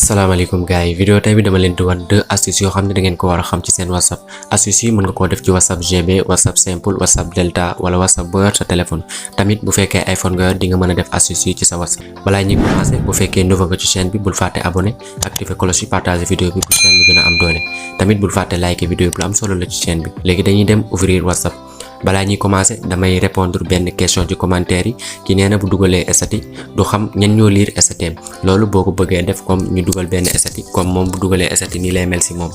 Assalamualaikum guys, video tay bi dama len di wan deux astuces yo xamne da ngeen ko wara xam ci sen WhatsApp. Astuces yi mën nga ko def ci WhatsApp GB, WhatsApp simple, WhatsApp Delta wala WhatsApp bu sa téléphone. Tamit bu fekkee iPhone nga di nga mëna def astuces yi ci sa WhatsApp. Bala ñi commencer bu fekkee nouveau nga ci chaîne bi bul faté abonné, activer cloche bi, partager vidéo bi pour chaîne bi gëna am doole. Tamit bul faté liker vidéo bi lu am solo la ci chaîne bi. Légui dañuy dem ouvrir WhatsApp. Bala ñi commencer damay répondre ben question ci commentaire yi ki néna bu duggalé estati du xam ñan ñoo lire estatem lolu boko bëggé def comme ñu duggal ben estati comme mom bu duggalé estati ni lay mel ci mom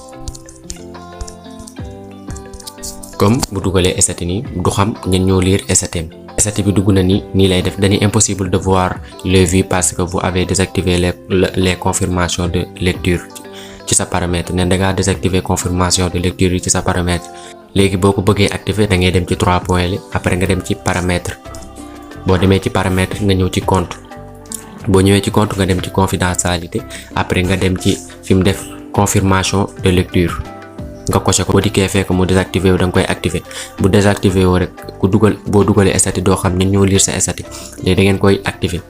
comme bu duggalé estati ni du xam ñan ñoo lire estatem estati bi duguna ni lay def dañi impossible de voir les vues parce que vous avez désactivé les confirmations de lecture ci sa paramètre né da nga désactiver confirmation de lecture ci sa paramètre. Légui boko bëggé activer da ngay dem ci 3 points li après nga dem ci paramètres bo démé ci paramètres nga ñëw ci compte bo ñëwé ci compte nga dem ci confidentialité après nga dem ci fim def confirmation de lecture nga coché ko bo diké fekk mu désactiver da nga koy activer bu désactiver wo rek ku duggal bo duggalé statut do xam ñan ñoo lire sa statut légui da ngeen koy activer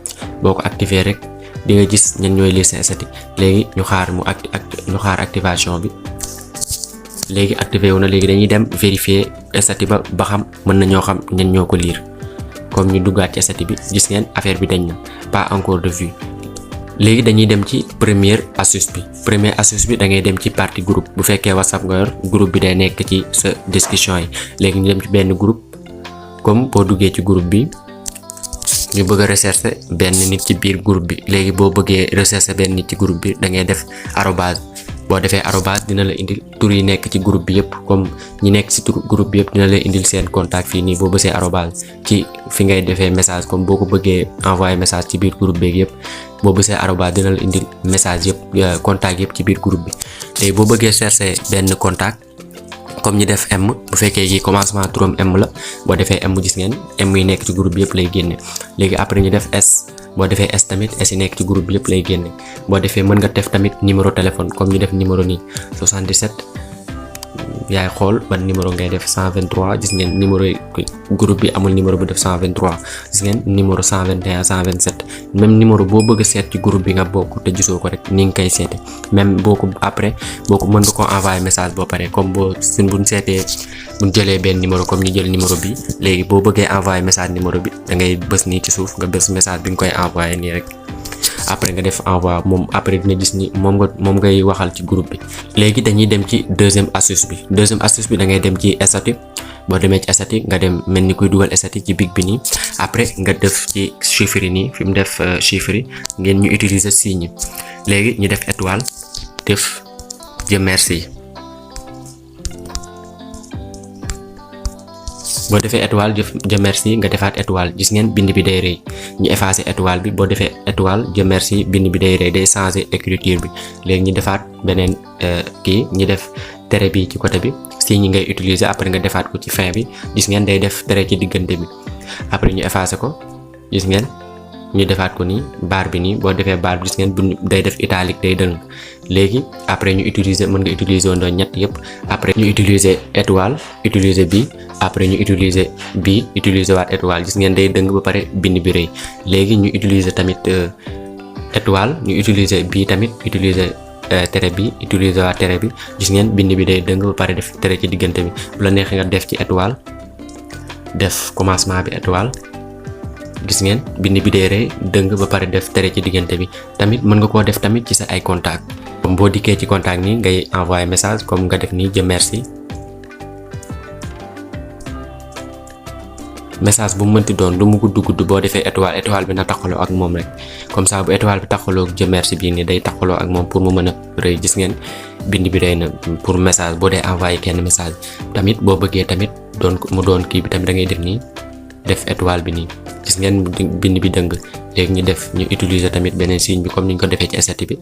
boko activer rek di nga gis ñan ñoy lire sa statut légui ñu xaar mu ñu xaar activation bi. Légui activé wona légui dañuy dem vérifier statut ba xam mën nañu xam ñan ñoko lire comme ñu duggaat ci statut bi gis ngeen affaire bi dañ na pas encore de vue. Légui dañuy dem ci première astuce bi da ngay dem ci partie groupe bu féké WhatsApp nga yor groupe bi day nekk ci sa discussion yi légui ñu dem ci benn groupe comme bo duggé ci groupe bi ñu bëgg rechercher benn nit ci biir groupe bi légui bo bëggé rechercher benn nit ci groupe bi da ngay def arrobase bo défé arrobase dina la indil tour yi nekk ci groupe bi yépp comme ñi nekk ci groupe bi yépp dina la indil seen contact fi ni bo bëssé arrobase ci fi ngay défé message comme boko bëggé envoyer message ci biir groupe bi yépp bo bëssé arrobase dina la indil message yépp contact yépp ci biir groupe bi té bo bëggé chercher benn contact comme ñi def M bu féké yi commencement turam M la bo défé M gis ngeen M yi nekk ci groupe bi yépp lay génné légui après ñu def S bo défé S tamit S nek ci groupe bi yépp lay génné bo défé mën nga def tamit numéro téléphone comme ñu def numéro ni 77 yaay xol ban numéro ngay def 123 gis ngeen numéro groupe bi amul numéro bu def 123 gis ngeen numéro 121 127 même numéro bo bëgg sét ci groupe bi nga bokku té gisoko rek ni nga kay sété même boko après boko mën nga ko envoyer message bo paré comme bo sun buñ sété buñ jëlé ben numéro comme ñu jël numéro bi légui bo bëggé envoyer message numéro bi da ngay bëss ni ci suuf nga bëss message bi nga koy envoyer ni rek après nga def envoi mom après dina gis ni mom ngay waxal ci groupe bi. Légui dañuy dem ci deuxième astuce bi da ngay dem ci statut bo démé ci statut nga dem melni kuy duggal statut ci big bi ni après nga def ci chiffre ni fim def chiffre ngeen ñu utiliser signe légui ñu def étoile def je merci bo défé étoile je merci nga défat étoile gis ngeen bind bi day reuy ñu effacer étoile bi bo défé étoile je merci bind bi day reuy day changer écriture bi légui ñu défat benen ki ñi def téré bi ci côté bi signe ngay utiliser après nga défat ko ci fin bi gis ngeen day def téré ci digënté bi après ñu effacer ko gis ngeen ñu défat ko ni bar bi ni bo défé bar gis ngeen day def italique day dëng légui après ñu utiliser mën nga utiliser ndo ñett yépp après ñu utiliser étoile utiliser bi après ñu utiliser bi utiliser waat étoile gis ngeen day dëng ba paré bind bi reuy légui ñu utiliser tamit étoile ñu utiliser bi tamit utiliser téré bi utiliser waat téré bi gis ngeen bind bi day dëng ba paré def téré ci digënté bi bu la neex nga def ci étoile def commencement bi étoile gis ngeen bind bi day reuy dëng ba paré def téré ci digënté bi tamit mën nga ko def tamit ci sa ay contact comme bo diké ci contact ni ngay envoyer message comme nga def ni je merci message bu mënti doon lu mu gudd bo défé étoile bi na taxalo ak mom rek comme ça bu étoile bi taxalo ak je merci bi ni day taxalo ak mom pour mu mëna reuy gis ngeen bind bi day na pour message bo dé envoyer kenn message tamit bo bëggé tamit doon mu doon ki bi tamit da ngay def ni def étoile bi ni gis ngeen bind bi dëng légui ñu def ñu utiliser tamit benen signe bi comme niñ ko défé ci statut bi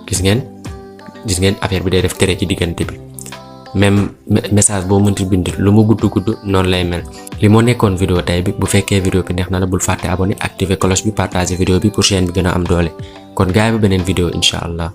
gis ngeen affaire bi day def téré ci digënté bi même message bo mënti bind lu mu gudd non lay mel li mo nekkon vidéo tay bi bu féké vidéo bi neex na la bul faté abonné activer cloche bi partager vidéo bi pour chaîne bi gëna am doolé kon gaay ba benen vidéo inshallah